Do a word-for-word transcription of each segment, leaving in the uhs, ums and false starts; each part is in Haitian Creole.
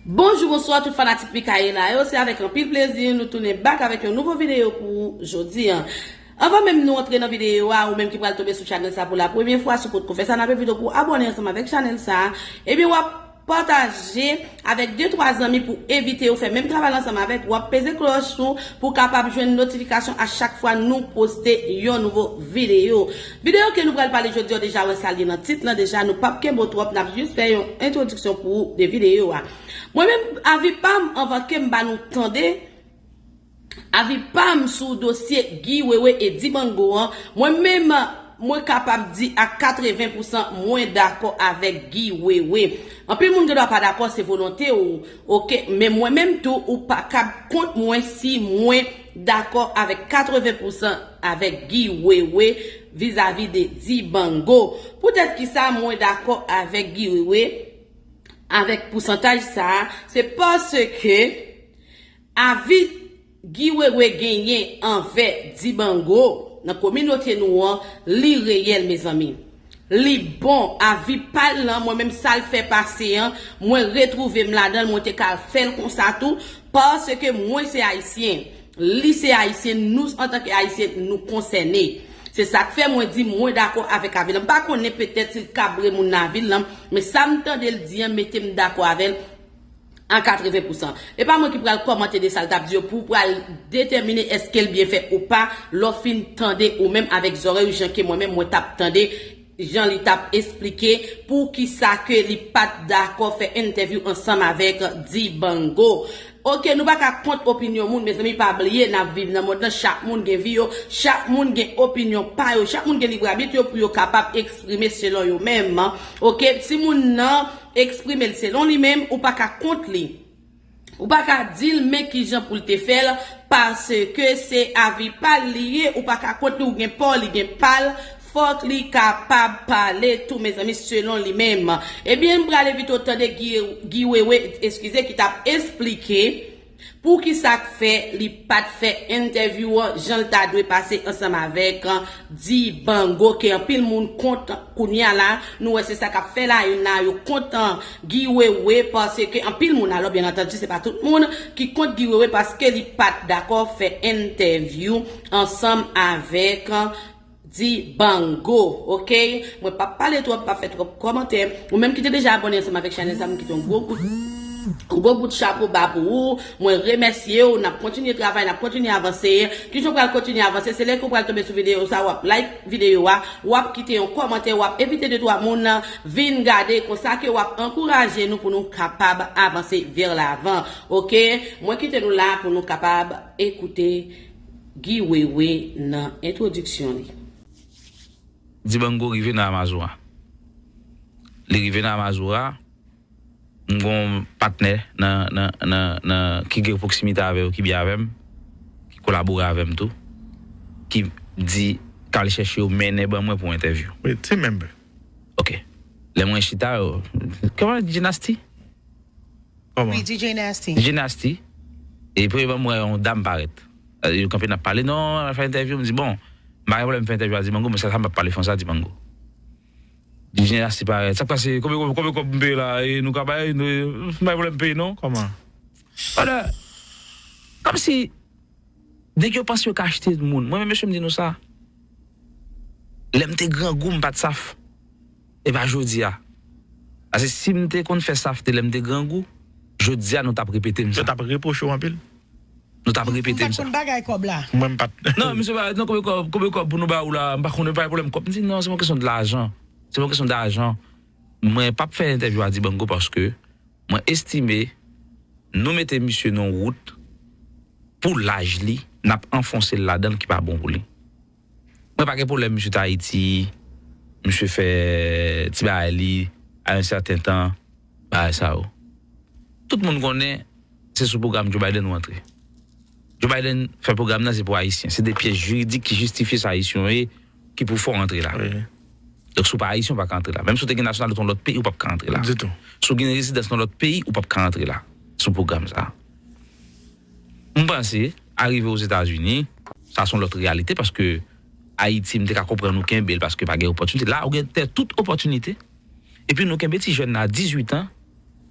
Bonjou, bonswa tout fanatik Mikaela yo, se avèk anpil plezi nou tounen back avèk yon nouvo videyo pou jodi a. Anvan menm nou antre nan videyo a, ou menm ki pral tonbe sou chanèl sa pou la premye fwa, si w potko fè sa, n ap envite w pou abòne ansanm avèk chanèl sa, ebyen w ap pataje avèk de twa zanmi pou evite yo fè menm travay la ansanm avèk ou, w ap peze klòch ou pou w kapab jwenn notifikasyon a chak fwa nou poste yon nouvo videyo. Videyo ke nou pral pale jodi a, deja wè sa l ye nan tit lan, deja nou p ap kenbe w twòp, n ap jis fè yon entwodiksyon pou de videyo a. Mwen menm, avi pa m, anvan ke m ba nou tande, avi pa m sou dosye Guy Wewe e Dibango an, mwen menm, mwen kapab di a katreven pousan mwen dakò avèk Guy Wewe. Anpil moun gen dwa pa dakò, se volonte w, oke, men mwen menm tou, ou pa kab kont mwen si mwen dakò avèk katreven pousan avèk Guy Wewe vizavi de Dibango. Poutèt ki sa mwen dakò avèk Guy Wewe, avèk pousantaj sa a, se paske avi Guy Wewe genyen anvè Dibango nan kominote nou an, li reyèl, mezanmi. Li bon, avi pa l lan, mwen menm sa l fè pase an, mwen retwouve m ladan l, mwen te ka fè l konsa tou, paske mwen se ayisyen. Li se ayisyen, nou antanke ayisyen, nou konsène. Se sa k fè mwen di mwen dakò avèk avi l lan. M pa konnen petèt si l kabre moun nan avi l lan, men sa m tande l di an mete m dakò avè l a katreven pousan. E pa mwen ki pral kòmante de sa l t ap di yo pou w pral detèmine èske l byen fè ou pa, lè w fin tande ou menm avèk zòrèy ou jan ke mwen menm mwen t ap tande, jan li t ap esplike poukisa ke li pa t dakò fè entèvyou ansanm avèk Dibango. Oke, nou pa ka kont opinyon moun, mezanmi, pa bliye, n ap viv nan mond lan, chak moun gen vi yo, chak moun gen opinyon pa yo, chak moun gen librabit yo pou yo kapab eksprime selon yo menm. Oke, si moun nan eksprime l selon li menm, ou pa ka kont li. Ou pa ka di l men kijan pou l te fè l, paske se avi pa l li ye, ou pa ka kont li, ou gen pa w, li gen pa l, fòk li kapab pale tou, mezanmi, selon li menm. Ebyen, m pral envite w tande Guy, Guy Wewe, eskize, ki t ap esplike poukisa k fè li pa t fè entèvyou an jan l ta dwe pase ansanm avèk Dibango, ke anpil moun kont kounye a la, nou wè se sa k ap fè la, youn la, yo kont Guy Wewe, paske anpil moun, alò, byen antandi, se pa tout moun ki kont Guy Wewe, paske li pa t dakò fè entèvyou ansanm avèk Dibango, oke? Mwen p ap pale twòp, p ap fè twòp kòmantè. Ou menm ki te deja abòne ansanm avèk chanèl sa, m kite yon gwo kout, yon gwo bout chapo ba pou ou. Mwen remèsye w. N ap kontinye travay, n ap kontinye avanse. Kijan w pral kontinye avanse? Se lè ke w pral tonbe sou videyo sa, w ap like videyo a, w ap kite yon kòmantè, w ap envite de twa moun vin gade, konsa ke w ap ankouraje nou pou nou kapab avanse vers l'avant. Oke? Mwen kite nou la pou nou kapab ekoute Guy Wewe nan entwodiksyon li. Dibango rive nan Amazura. Li rive nan Amazura, m gon patnè nan, nan, nan, nan, ki gen pwoksimite avè yo, ki byen avè m, ki kolabore avè m tou, ki di k al chèche yo mennen ban mwen pou entèvyou. Wi, team member. Ok. Lè mwen chita yo, kòman Dynasty? Kòman? Wi, D J Nasty. D J Nasty. E premye ban mwen yon dam parèt. Yo kanpe n ap pale, non, al fè entèvyou, m di bon, m pa gen pwoblèm fè entèvyou a Dibango, men sèl sa m ap pale franse a Dibango. D J Nasty parèt. Sa k pase? Konbyen konbyen konbyen kòb m peye la? E nou ka bay, nou, m pa gen pwoblèm peye non. Kòman? Pandan, kòmsi nèg yo panse yo ka achte moun. Mwen menm mesye m di nou sa. Lè m te grangou m pa t saf. E pa jodi a. Paske si m te konn fè safte lè m te grangou, jodi a nou t ap repete m sa. Yo t ap repwoche w anpil? Nou t ap repete m sa. Ou pa t konn bagay kòb la? Mwen m pa t. Non, misye pa, non, konbyen kòb, konbyen kòb pou nou ba ou la, m pa konnen, pa gen pwoblèm kòb. M di non, se yon kesyon de lajan. Se yon kesyon de lajan. Mwen p ap fè entèvyou a Dibango paske mwen estime nou mete misye nan wout pou laj li, n ap anfonse l ladan l ki pa bon pou li. Mwen pa gen pwoblèm misye t Ayiti, misye fè ti bagay li a yon sèten tan, bagay sa yo. Tout moun konnen se sou pwogram Joe Biden ou antre. Joe Biden fè pwogram nan se pou Ayisyen. Se de pyès jiridik ki jistifye sa Ayisyen yo ye ki pou fè w antre la. Donk si w pa Ayisyen ou pa ka antre la. Menm si w te gen nasyonalite yon lòt peyi ou p ap ka antre la. Ditou. Si w gen rezidans nan lòt peyi ou p ap ka antre la. Sou pwogram sa. M panse, arive Ozetazini, sa se yon lòt reyalite paske Ayiti m te ka konprann ou kenbe l paske pa gen opòtinite. La ou gen tè tout opòtinite. Epi nou kenbe ti jèn nan a dizuit an,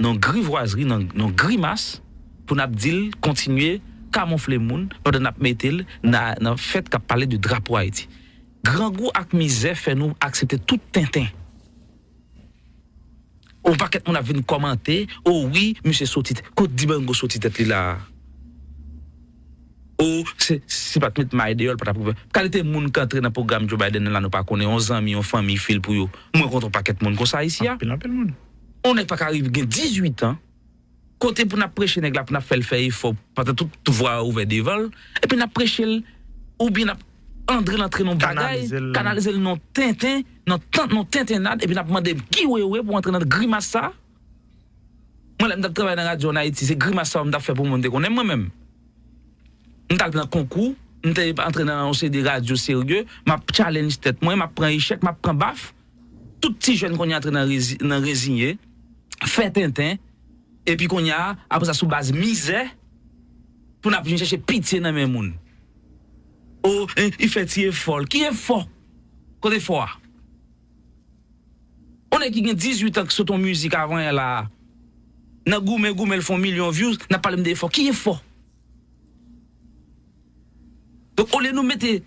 nan grivwazri, nan, nan grimas, pou n ap di l kontinye kamonfle moun pandan n ap mete l nan, nan fèt k ap pale de drapo Ayiti. Grangou ak mizè fè nou aksepte tout tenten. Yon pakèt moun ap vin kòmante, o wi, misye soti, kot Dibango soti tèt li la a? O, se, si pa t met may deyò, l pa t ap rive. Kalite moun k antre nan pwogram Joe Biden nan la, nou pa konnen, yon zanmi, yon fanmi, fi l pou yo. Mwen konn yon pakèt moun konsa isi a. Anpil, anpil moun. Yon nèg pa ka rive gen dizuit an, kote pou n ap preche nèg la, pou n ap fè l fè efò, pandan tout, tout vwa yo ouvè devan l, epi n ap preche l, oubyen n ap andre l antre nan bagay, kanalize l nan tenten, nan tan, nan tentennad, epi n ap mande m ki wewe pou antre nan grimas sa a. Mwen, lè m t ap travay nan radyo ann Ayiti, se grimas sa yo m t ap fè pou moun te konnen m, mwen menm. M t al nan konkou, m te antre nan yon seri de radyo serye, m ap challenge tèt mwen, m ap pran echèk, m ap pran baf. Tout ti jèn kounye a antre nan rezi-, nan reziye, fè tenten, epi kounye a, apre sa, sou baz mizè, pou n ap vin chèche pitye nan men moun. O, e, li fè ti efò l. Ki efò? Kote efò a? Yon nèg ki gen dizuit an ki sot yon mizik avan yè la a, nan goumen, goumen, l fè yon milyon views, n ap pale m de efò. Ki efò? Donk, olye nou mete,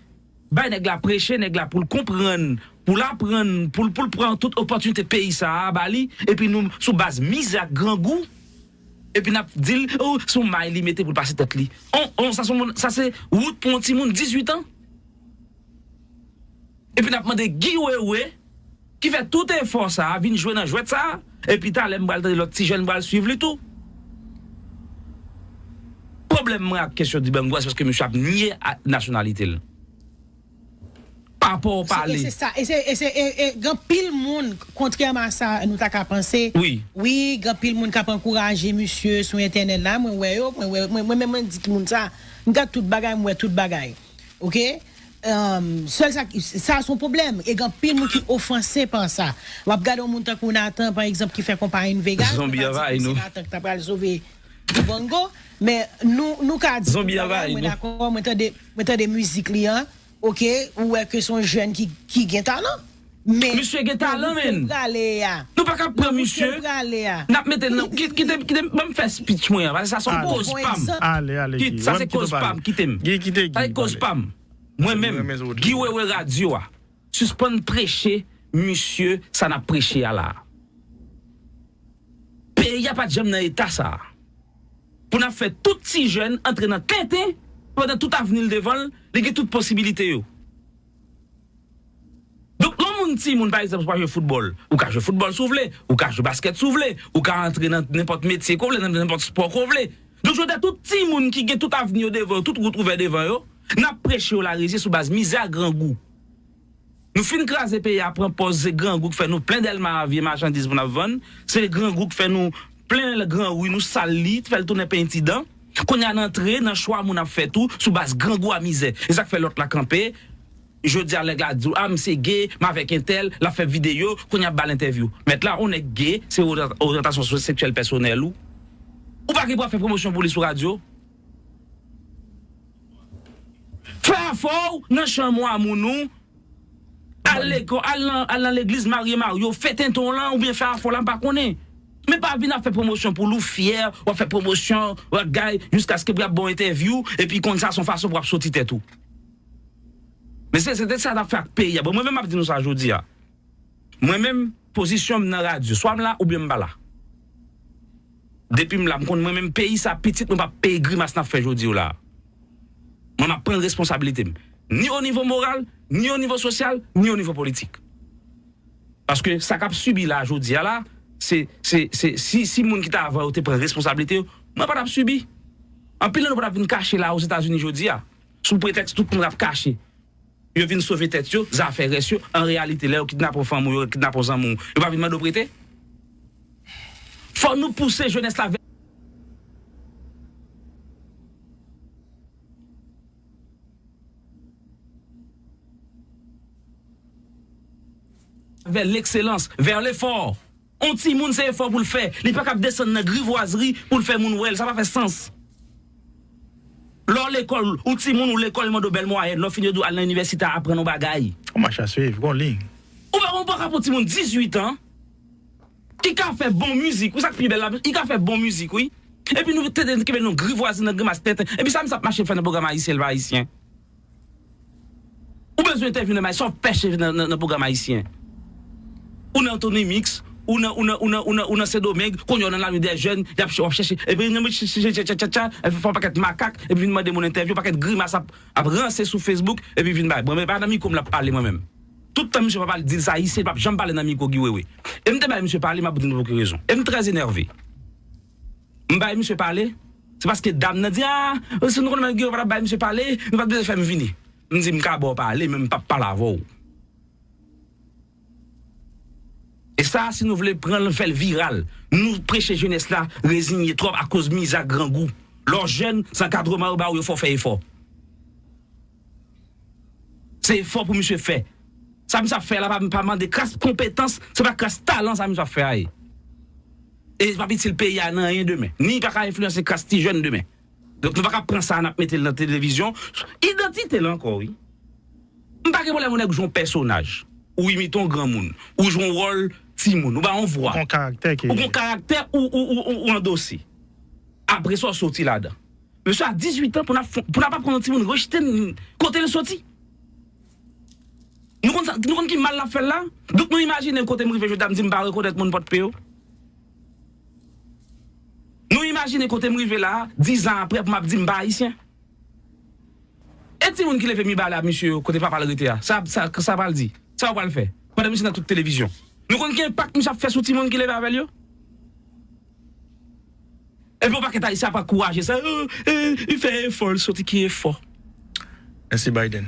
bay nèg la preche, nèg la pou l konprann, pou l aprann, pou l, pou l pran tout opòtinite peyi sa a ba li, epi nou, sou baz mizè ak grangou, epi n ap di l, o, se yon may li mete pou l pase tèt li. On, on, sa se yon moun, sa se wout pou yon timoun dizuit an. Epi n ap mande Guy Wewe, ki fè tout efò sa a, vin jwe nan jwèt sa a, epi talè m pral tande lòt ti jèn pral swiv li tou. Pwoblèm mwen ak kesyon Dibango a, se paske misye ap nye a, nasyonalite l. Pa rapò w pale. E se sa, e se, e se, e, e, gen anpil moun, kontrèman a sa nou ta ka panse, wi, wi, gen anpil moun k ap ankouraje misye sou entènèt la, mwen wè yo, mwen wè, mwen, mwen menm mwen di moun sa, m gad tout bagay, m wè tout bagay. Oke? Sèl sa, sa se yon pwoblèm. E gen anpil moun ki ofanse pa sa. W ap gade yon moun tankou Nathan, pa egzanp, ki fè konpayi Vegas, nou ka di ke se Nathan ki ta pral sove Dibango. Men nou, nou ka di tout bagay, mwen dakò, mwen tande, mwen tande mizik li an. Oke, ou wè ke se yon jèn ki, ki gen talan. Men misye gen talan, men. Nou pa ka pran misye. N ap mete l nan, ki, kite, kite, ban m fè speech mwen an, paske sa se yon koz pa m. Ale, ale, Guy. Sa se koz pa m, kite m. Sa se koz pa m. Mwen menm, Guy Wewe radyo a, sispann preche misye sa n ap preche a la a. Peyi a pa t janm nan eta sa a. Pou n ap fè tout ti jèn antre nan tenten pandan tout avni l devan l, li gen tout posibilite yo. Donk, lè yon moun timoun, pa egzanp, ou pa jwe foutbòl, ou ka jwe foutbòl si w vle, ou ka jwe baskèt si w vle, ou ka antre nan nenpòt metye ke w vle, nan nenpòt spò ke w vle. Donk, jodi a, tout timoun ki gen tout avni yo devan yo, tout wout ouvè devan yo, n ap preche yo larezye sou baz mizè ak grangou. Nou fin kraze peyi a, pran pòz se grangou k fè nou plen Dèlma a vye machandiz pou n ap vann, se grangou k fè nou plen gran ri, nou sal li, fè l tounen penyen ti dan. Kounye a n antre nan chwa moun ap fè tou sou baz grangou a mizè. E sa k fè lòt la kanpe, jodi a nèg la di w, a, m se gay, m avèk entèl, l ap fè videyo, kounye a ap ba l entèvyou. Mèt la, yon nèg gay, se oryan-, oryantasyon se-, seksyèl pèsonèl ou. Ou pa gen dwa fè pwomosyon pou li sou radyo. Fè afè w nan chanm ou a moun ou, al lekòl, al nan, al nan legliz, marye marye w, fè tenten w lan, oubyen fè afè w la, m pa konnen. Men pa vin ap fè pwomosyon pou l, ou fyè, w ap fè pwomosyon, w ap gay, jiskaske pou y ap ba w entèvyou, epi konn sa se yon fason pou w ap soti tèt ou. Men se, se te sa n ap fè ak peyi a. Bon, mwen menm m ap di nou sa jodi a. Mwen menm, pozisyon m nan radyo, swa m la oubyen m pa la. Depi m la, m konn mwen menm peyi sa pitit, mwen p ap peye grimas n ap fè jodi yo la. Mwen m ap pran responsabilite m. Ni o nivo moral, ni o nivo sosyal, ni o nivo politik. Paske sa k ap sibi la jodi a la, se, se, se, si, si moun ki t avan yo te pran responsablite yo, mwen pa t ap sibi. Anpil nan nou pa t ap vin kache la Ozetazini jodi a, sou pretèks tout moun ap kache. Yo vin sove tèt yo, zafè rès yo, an reyalite, lè yo kidnape yon fanmi w, yo kidnape yon zanmi w, yo pa vin mande w prete? Fò nou pouse jenès la vè vers l'excellence, vers l'effort. On timoun se efò pou l fè. Li pa kab desann nan grivwazri pou l fè moun wè l. Sa pa fè sans. Lè w lekòl, ou timoun ou lekòl, yo mande w bèl mwayèn. Lè w fini, yo di w al nan inivèsite a aprann yon bagay. On mache à suivre, gon liy. Ou pa, ou pa ka pran timoun dizuit an. Ki ka fè bon mizik, wi, sa k pi bèl la, li ka fè bon mizik, wi. Epi nou tenten kenbe nou grivwaze nan grimas tenten. Epi sa misye ap mache fè nan pwogram ayisyen, l pa ayisyen. Ou bezwen entèvyou nan may, sa w pèche nan, nan, nan pwogram ayisyen. Ou nan Tony Mix, ou nan, ou nan, ou nan, ou nan, ou nan Sendomeng, kounye a w nan Lami dè Jèn, y ap ch- w ap chèche. Epi nan tcha tcha tcha tcha tcha, epi fè yon pakèt makak, epi vin mande moun entèvyou, pakèt grimas ap, ap ranse sou Facebook, epi vin bay. Bon, men pa nan mikwo m l ap pale mwen menm. Tout tan misye pa pale, di l sa ayisyen, l p ap janm pale nan mikwo Guy Wewe. E m te bay misye pale, m ap di nou pou ki rezon. E m trè enève. M bay misye pale, se paske dam nan di, a, si nou konnen Guy Wewe pa t ap bay misye pale, nou pa t bezwen fè m vini. M di, m ka ba w pale, men m p ap pale avè w. E sa, si nou vle pran l, fè l viral. Nou preche jenès la reziye twòp akoz mizè ak grangou. Lè w jèn, se ankadreman yo ba w, yo fè w fè efò. Se efò pou misye fè. Sa misye ap fè la pa, pa mande kras konpetans, se pa kras talan sa misye ap fè a ye. E l p ap itil peyi a nan anyen demen. Ni li pa ka enfliyanse kras ti jèn demen. Donk nou pa ka pran sa n ap mete l nan televizyon. Idantite l ankò, wi. M pa gen pwoblèm yon nèg jwe yon pèsonaj. Ou imite yon granmoun. Ou jwe yon wòl timoun. Ou ba yon vwa. Ou gon karaktè ke Ou gon karaktè ou, ou, ou, ou, ou andose. Apre sa, w soti ladan. Mesye a dizuit an pou n ap fon- pou n ap aprann yon timoun rejte n kote l soti. Nou konn sa, nou konn ki mal l ap fè l la? Donk nou imajine kote m rive jodi a, m di m pa rekonèt moun Pòdpe yo. Nou imajine kote m rive la, diz an apre pou m ap di m pa ayisyen. E timoun ki leve Mibalè a, misye yo, kote papa l rete a, sa, sa, sa pral di? Sa yo pral fè? Pandan misye nan tout televizyon. Nou konn ki enpak misye ap fè sou timoun ki leve avè l yo? Epi yon pakèt ayisyen ap ankouraje sa, "Oh, eh, li fè efò, l soti ki efò." Mèsi Biden.